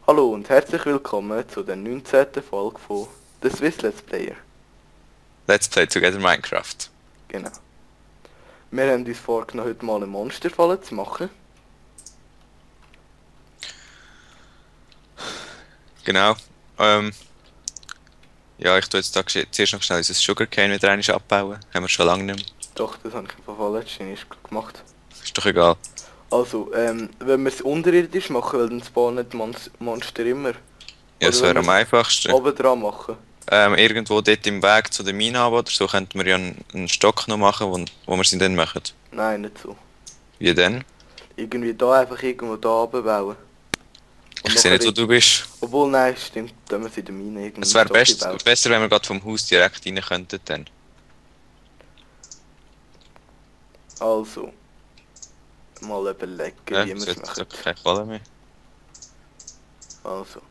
Hallo und herzlich willkommen zu der 19. Folge von The Swiss Let's Player. Let's Play Together Minecraft. Genau. Wir haben uns vorgenommen, heute mal eine Monsterfalle zu machen. Genau. Ähm, ja, ich tue jetzt da zuerst noch schnell unser Sugarcane wieder einmal abbauen. Haben wir schon lange nicht mehr. Doch, das habe ich im Fall letztens gemacht. Ist doch egal. Also, wenn wir es unterirdisch machen, weil dann spawnen die Monster immer. Ja, Oder das wenn wäre wir am es einfachsten. oben dran machen. Irgendwo dort im Weg zu der Mine runter oder so könnten wir ja einen Stock noch machen, wo wir sie dann machen. Nein, nicht so. Wie denn? Irgendwie da einfach irgendwo da runter bauen. Und Ich sehe nicht, wo du bist. Obwohl, nein, stimmt, da wir sie in der Mine irgendwie Es wäre Stock bauen. besser, wenn wir gerade vom Haus direkt rein könnten dann. Also, mal überlegen, Ja, wie wir es jetzt machen. keine Kohle mehr. Also,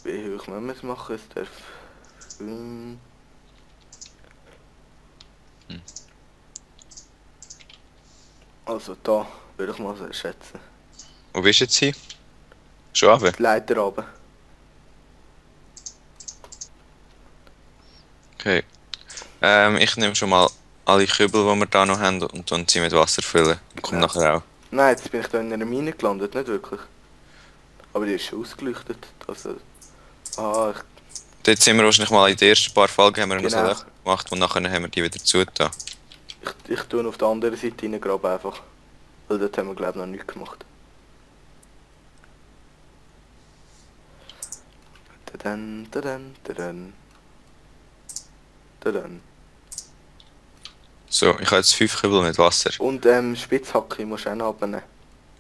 wie hoch müssen wir es machen? Es darf... Also da, würde ich mal so schätzen. Wo bist du jetzt hin? Schon runter? Die Leiter runter. Okay. Ich nehme schon mal alle Kübel, die wir da noch haben, und dann sie mit Wasser füllen. Und komme Ja. nachher auch. Nein, jetzt bin ich da in einer Mine gelandet, nicht wirklich. Aber die ist schon ausgeleuchtet. Also, Dort sind wir wahrscheinlich mal in den ersten paar Folgen haben wir noch so Genau. Löcher gemacht und nachher haben wir die wieder zugetan. ich tue auf der anderen Seite reingraben einfach. Weil dort haben wir glaube ich noch nichts gemacht. Tadan, tadan, tadan. Tadan. So, ich habe jetzt 5 Kübel mit Wasser. Und Spitzhacke musst du auch noch abnehmen.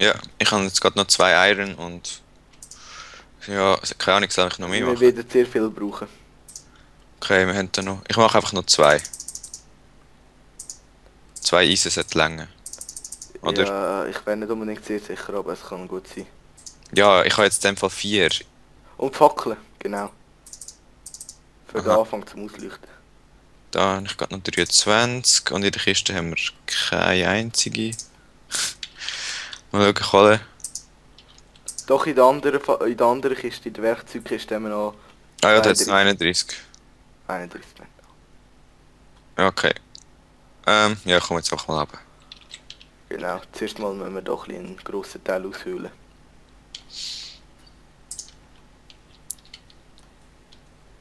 Ja, ich habe jetzt gerade noch 2 Iron und... Ja, keine Ahnung, soll ich noch mehr Wir machen? werden sehr viel brauchen. Okay, wir haben da noch... Ich mache einfach noch 2. 2 Eisen sollte länger. Oder? Ja, ich bin nicht unbedingt sehr sicher, aber es kann gut sein. Ja, ich habe jetzt in dem Fall 4. Und Fackeln, genau. Für den Aha. Anfang zum Ausleuchten. Da habe ich gerade noch 23 und in der Kiste haben wir keine einzige. Mal schauen, Kohle. Doch in der anderen Kiste, in der Werkzeugkiste haben wir noch Ah ja, da hat es 31. 31. 31. Okay. Ja, komm jetzt auch mal runter. Genau, zuerst mal müssen wir doch einen grossen Teil aushöhlen.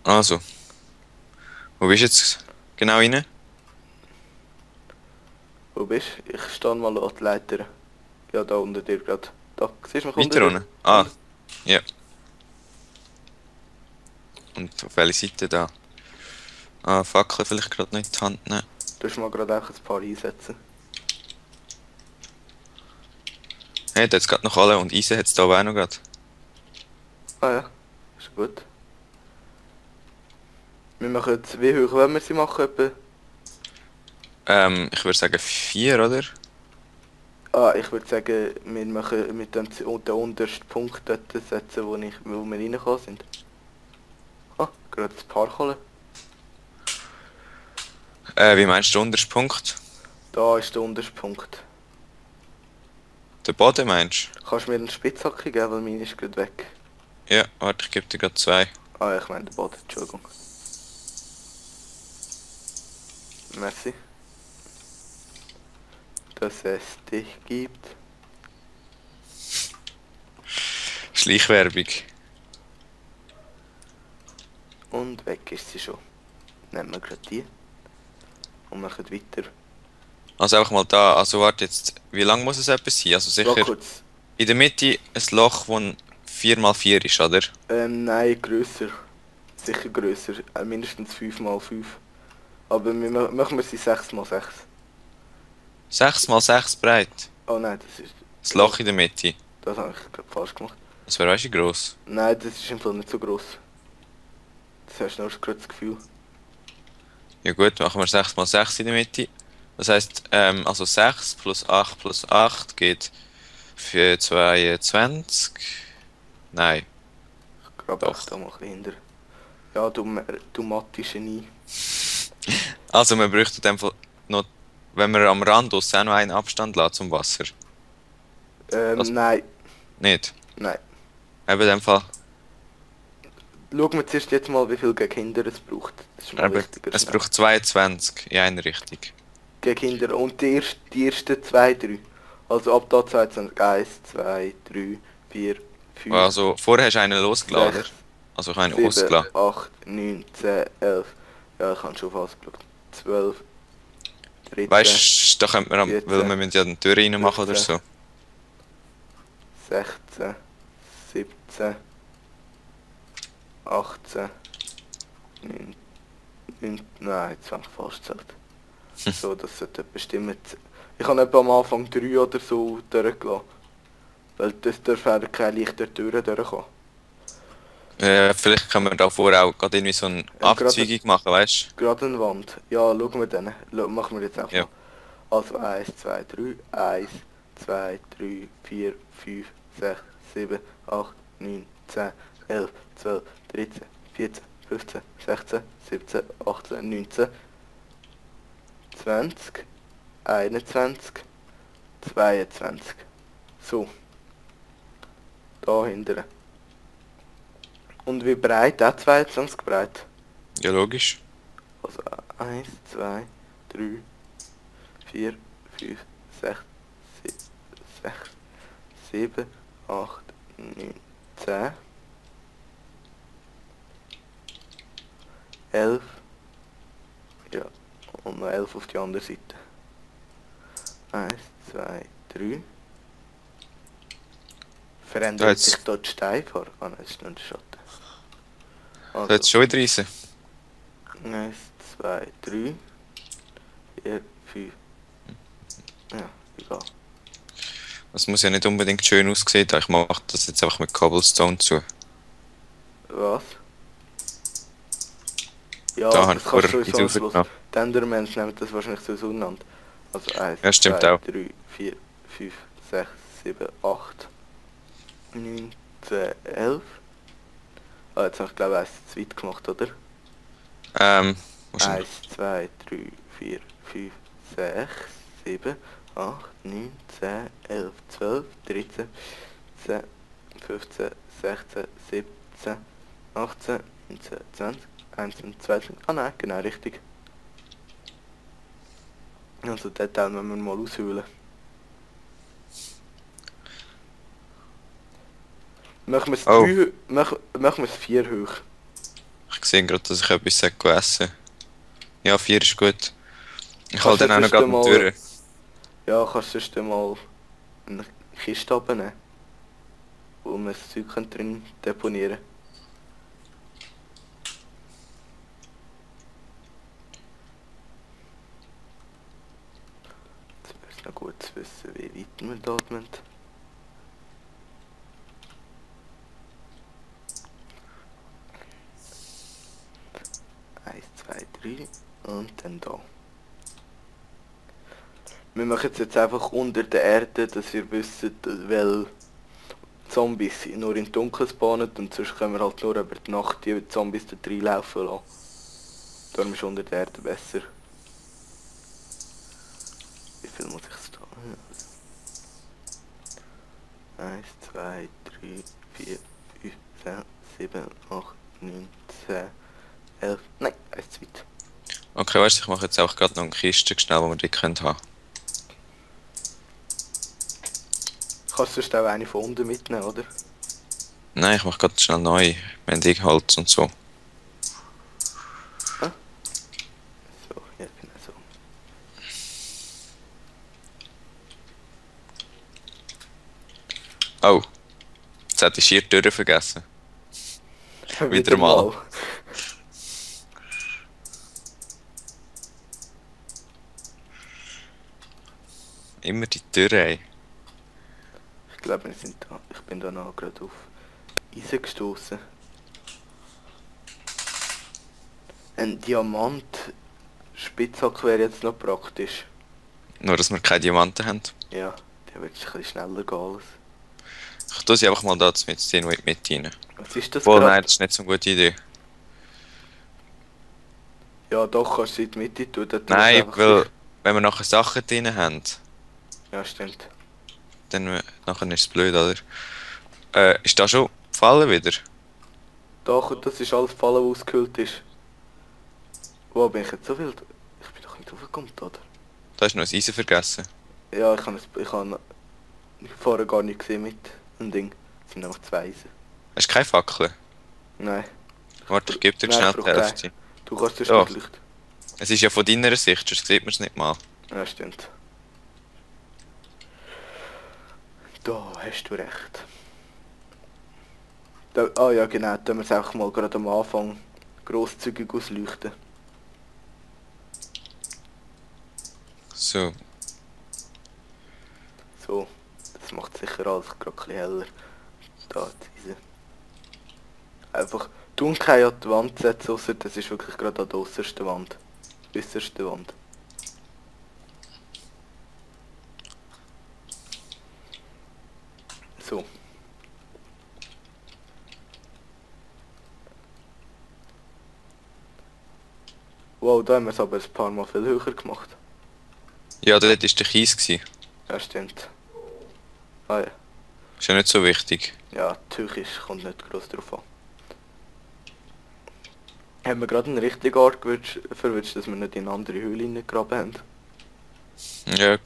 Also. Wo bist du jetzt genau rein? Wo bist du? Ich stehe mal an die Leiter. Ja, da unter dir gerade. Da, siehst du mich Weiter unter dir? unten? Ah, ja. Und auf welche Seite da? Ah, Fackel vielleicht gerade nicht in die Hand nehmen. Du musst mal gerade auch ein paar einsetzen. Hey, da hat gerade noch alle und Eisen hat es da aber auch noch gerade. Ah ja, ist gut. Wir machen jetzt, wie hoch wollen wir sie machen? Etwa? Ich würde sagen 4, oder? Ah, ich würde sagen, wir machen mit dem den untersten Punkt dort setzen, wo wir reingekommen sind. Ah, gerade ein paar Kohlen. Wie meinst du den untersten Punkt? Da ist der unterste Punkt. Den Boden meinst Kannst du mir eine Spitzhacke geben, weil meine ist gerade weg. du? Ja, warte, ich gebe dir gerade 2. Ah, ich meine den Boden, Entschuldigung. Merci. Dass es dich gibt. Schleichwerbung. Und weg ist sie schon. Nehmen wir gerade die. Und machen weiter. Also einfach mal da, also warte jetzt, wie lang muss es etwas sein? Also Warte sicher kurz. in der Mitte ein Loch, das 4x4 ist, oder? Nein, grösser. Sicher grösser. Mindestens 5x5. Aber machen wir sie 6x6. 6x6 breit. Oh nein, das ist... Das Loch in der Mitte. Das habe ich gerade falsch gemacht. Das wäre weißt du gross. Nein, das ist im Fall nicht so gross. Das hast du nur gerade das Gefühl. Ja gut, machen wir 6x6 in der Mitte. Das heisst, also 6 plus 8 plus 8 geht für 22. Nein, Ich glaube Doch. ich da mal ein bisschen hinter. Ja, du Mathe-Genie. also man bräuchte in dem Fall noch, wenn wir am Rand auch noch einen Abstand lassen zum Wasser. Was? Nein. Nicht? Nein. Eben in dem Fall schauen wir zuerst jetzt mal, wie viel gegen Kinder es braucht. Das ist mal Aber wichtiger. es schnell. braucht 22 in eine Richtung. Gegen Kinder. Und die ersten 2, 3. Also ab da 22. 1, 2, 3, 4, 5, Also vorher hast du einen losgeladen, 6, oder? Also ich habe einen 7, ausgeladen. 8, 9, 10, 11. Ja, ich habe schon fast geschaut. 12, 13, Weißt du, da könnte man, 14, weil wir müssen ja eine Tür rein machen oder 15. so. 16, 17, 18, 9, nein, jetzt habe ich falsch gezählt. So, das sollte bestimmt. Ich habe etwa am Anfang 3 oder so durchgelassen. Weil das dürfen keine leichten Türen durchkommen. Vielleicht können wir da vorher auch gerade irgendwie so eine Gerade Abzweigung machen, weißt gerade eine Wand. Ja, schauen wir dann. Machen wir jetzt auch du? Ja. mal. Also 1, 2, 3, 1, 2, 3, 4, 5, 6, 7, 8, 9, 10, 11, 12, 13, 14, 15, 16, 17, 18, 19, 20, 21, 22. So. Da hinten. Und wie breit? Auch 22 breit. Ja, logisch. Also 1, 2, 3, 4, 5, 6, 7, 8, 9, 10, 11. Ja, und noch 11 auf die andere Seite. 1, 2, 3. Verändert jetzt- sich dort die Steinfarbe? Ah nein, das ist nur der Schatten. Soll Also, jetzt schon wieder reisen? 1, 2, 3, 4, 5. Ja, egal. Das muss ja nicht unbedingt schön aussehen. Ich mache das jetzt einfach mit Cobblestone zu. Was? Ja, Da habe das ich kannst du vorher sowieso eins am Schluss. rausgenommen. Die Endermenschen nehmen das wahrscheinlich sowieso auseinander. Also 1, Ja, stimmt 2, auch. 3, 4, 5, 6, 7, 8, 9, 10, 11. Ah, jetzt habe ich glaube ich eins zu weit gemacht, oder? Wahrscheinlich. 1, 2, 3, 4, 5, 6, 7, 8, 9, 10, 11, 12, 13, 14, 15, 16, 17, 18, 19, 20, 21, 22. Ah nein, genau richtig. Also den Teil müssen wir mal aushöhlen. Machen wir es Oh. 3, machen wir es 4 hoch. Ich sehe gerade, dass ich etwas essen soll. Ja, 4 ist gut. Ich Kannst hole dann du auch noch sonst gerade eine mal- Tür. Ja, kannst du sonst mal eine Kiste abnehmen, wo wir das Zeug drin deponieren können. Jetzt wäre es noch gut zu wissen, wie weit wir da atmen. Eins, zwei, drei und dann da. Wir machen es jetzt einfach unter der Erde, dass ihr wisst, weil Zombies nur im Dunkeln spawnen und sonst können wir halt nur über die Nacht die Zombies da reinlaufen lassen. Darum ist unter der Erde besser. Wie viel muss ich da? 1, 2, 3, 4, 5, 6, 7, 8, 9, 10, 11. Nein, eins zu weit. Okay, weißt du, ich mache jetzt auch gerade noch eine Kiste schnell, wo wir die können haben. Kannst du sonst auch eine von unten mitnehmen, oder? Nein, ich mache gerade schnell neu. Wir haben Holz und so. So, ja genau so. Oh. Jetzt hätte ich schier die Tür vergessen. Wieder mal. Immer die Tür, ey. Ich glaube, wir sind da. Ich bin da noch gerade auf Eisen gestoßen. Ein Diamant-Spitzhack wäre jetzt noch praktisch. Nur, dass wir keine Diamanten haben. Ja, der wird ein bisschen schneller gehen alles. Ich tue sie einfach mal da mit in die Mitte rein. Was ist das Obwohl, gerade? nein, das ist nicht so eine gute Idee. Ja, doch, kannst du sie in die Mitte tun. Dann tust du Nein, einfach weil, sich- wenn wir nachher Sachen drin haben, Ja, stimmt. dann nachher ist es blöd, oder? Ist da schon gefallen wieder? Doch, das ist alles Fallen, was ausgehöhlt ist. Wo bin ich jetzt so wild? Ich bin doch nicht raufgekommen, oder? Da hast du noch ein Eisen vergessen. Ja, ich habe vorher gar nicht gesehen mit dem Ding. Es sind einfach 2 Eisen. Hast du keine Fackel? Nein. Warte, ich gebe dir Nein, schnell ich die brauche keine. Hälfte. Du kannst das Doch. nicht leuchten. Es ist ja von deiner Sicht, sonst sieht man es nicht mal. Ja, stimmt. Da hast du recht. Da, ah ja, genau, da wir es einfach mal gerade am Anfang grosszügig ausleuchten. So, So, das macht sicher alles gerade ein bisschen heller. Da, diese. Einfach, du keine an die Wand setzen, ausser das ist wirklich gerade an der äußersten Wand. Äußersten Wand. So. Wow, da haben wir es aber ein paar Mal viel höher gemacht. ja, dort war der Kies gewesen. Ja, stimmt. Ah ja. Ist ja nicht so wichtig. Ja, die Höhe kommt nicht groß drauf an. Haben wir gerade einen richtigen Ort verwünscht, dass wir nicht in eine andere Höhle reingegraben haben? Ja,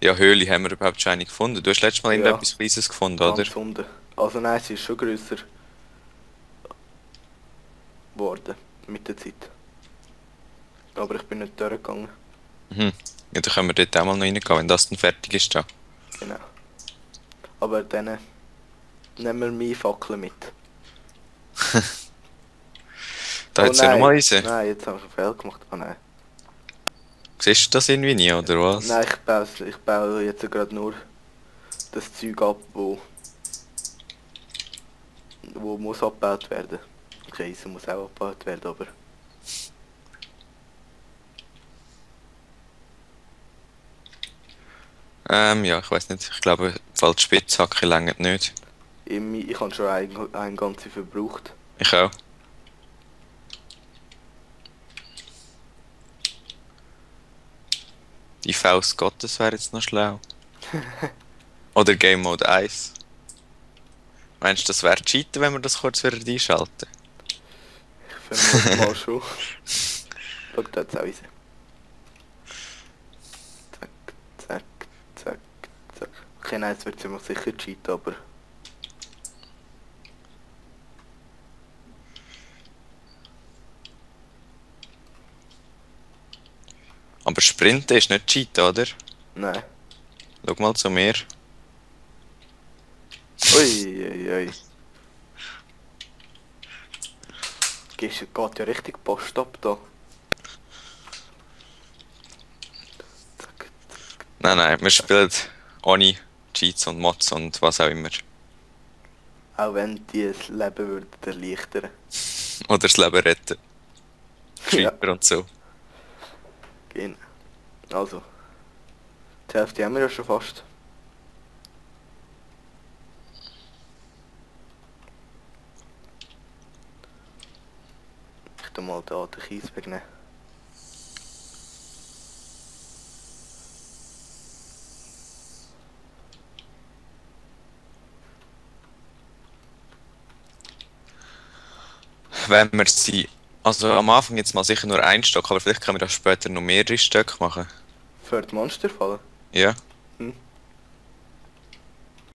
ja, Höhle haben wir überhaupt schon eine gefunden. Du hast letztes Mal Ja. irgendetwas Kleines gefunden, oder? Ganz unten. Also nein, sie ist schon grösser geworden mit der Zeit. Aber ich bin nicht durchgegangen. Mhm. Ja, dann können wir dort auch mal noch reingehen, wenn das dann fertig ist da. Genau. Aber dann nehmen wir meine Fackel mit. Da hat es ja nein. nochmal Eisen. Nein, jetzt habe ich einen Fehler gemacht. Oh nein. Siehst du das irgendwie nie, oder was? Nein, ich baue jetzt gerade nur das Zeug ab, wo muss abgebaut werden. Okay, Eisen muss auch abgebaut werden, aber... Ja, ich weiß nicht. Ich glaube, falls Spitzhacke längert nicht. Ich habe schon ein ganze verbraucht. Ich auch. Die Faust Gottes wäre jetzt noch schlau. Oder Game Mode 1. Meinst du, das wäre cheaten, wenn wir das kurz wieder einschalten? Ich vermute mal schon. Schau, da hat's auch Eisen. Zack, zack, zack, zack. Okay, nein, jetzt wird ziemlich sicher cheaten, aber... Aber Sprinten ist nicht cheaten, oder? Nein. Schau mal zu mir. Ui, ui, ui. Geht ja richtig Post ab da. Zack. Nein, nein, wir spielen ohne Cheats und Mods und was auch immer. Auch wenn die das Leben würden erleichtern. Oder das Leben retten. Ja. Creeper und so. Genau. Also. Die Hälfte haben wir ja schon fast. Ich tu mal da den Kies wegnehmen. Wenn wir sie... Also am Anfang jetzt mal sicher nur ein Stock, aber vielleicht können wir das später noch mehrere Stöcke machen. Für die Monsterfalle? Ja. Hm.